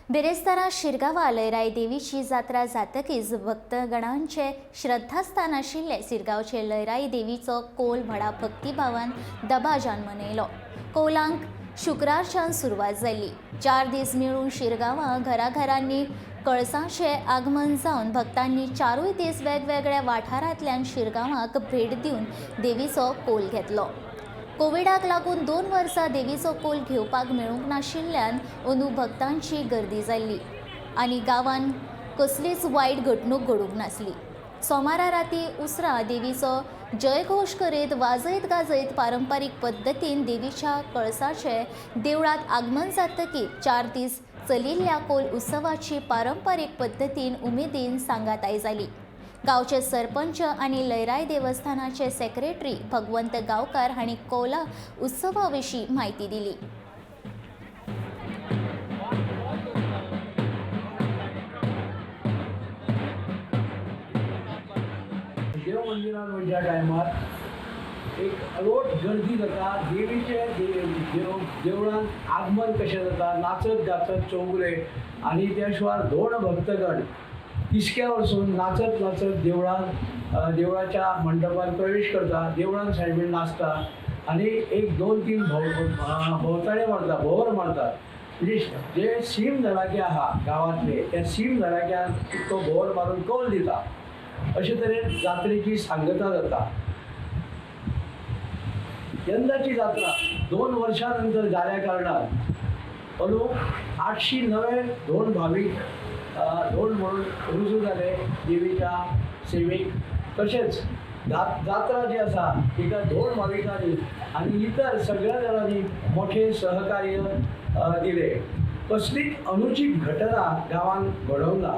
बिरेस्तारा शिरगांवा लयराई देवीची जात्रा जातकीच भक्तगणांचे श्रद्धास्थान आशिल्ले शिरगांवचे लयराई देवीचो कोल व्हडा भक्तिभावान दबाजान मनयलो. कोलांक शुक्रारच्यान सुरवात जाली. 4 दीस मेळून शिरगांवा घराघरांनी कळसांचे आगमन जावन भक्तांनी 4 दीस वेगवेगळ्या वाठारांतल्यान शिरगांवाक भेट दिवन देवीचो कोल घेतलो. कोविडाक लागून 2 वर्सां देवीचो कोल घेवपाक मेळूंक नाशिल्ल्यान अंदू भक्तांची गर्दी जाल्ली आनी गांवान कसलीच वायट घडणूक घडूंक नासली. सोमारा राती उसरां देवीचो जयघोश करीत वाजयत गाजयत पारंपारीक पद्दतीन देवीच्या कळसाचे देवळांत आगमन जातकीर 4 दीस चलिल्ल्या कोल उत्सवाची पारंपारीक पद्दतीन उमेदीन सांगाताय जाली. गांवचे सरपंच आनी लयराई देवस्थानाचे सेक्रेटरी भगवंत गांवकार हांणी कोला उत्सवा विशीं म्हायती दिली. देव मंदिरान वयच्या टायमार एक अलोट गर्दी जाता. देवीचे देवळान आगमन कशें जाता, नाचत गाचत चौगुले आनी त्या शिवाय दोन भक्तगण तिसक्या वचून नाचत नाचत देवळान देवळाच्या मंडपान प्रवेश करता. देवळान सायबीण नाचता आनी 1 2 3 भोंवताडे मारता, भोंवर मारतात. म्हणजे जे सीम धडाके आहा गांवांतले त्या सीम धडाक्यान तो भोंवर मारून कौल दिता. अशे तरेन जात्रेची सांगता जाता. यंदाची जात्रा 2 वर्षां नंतर जाल्या कारणान अंदू 800 नवे 2 भावीक 2 म्हणून रुजू जाले देवीच्या सेवेक. तशेंच जात्रा जी आसा तिका 2 भाविकांनी आनी इतर सगळ्या जाणांनी मोठे सहकार्य दिले. कसलीच अनुचीत घटना गांवांत घडोवंक ना.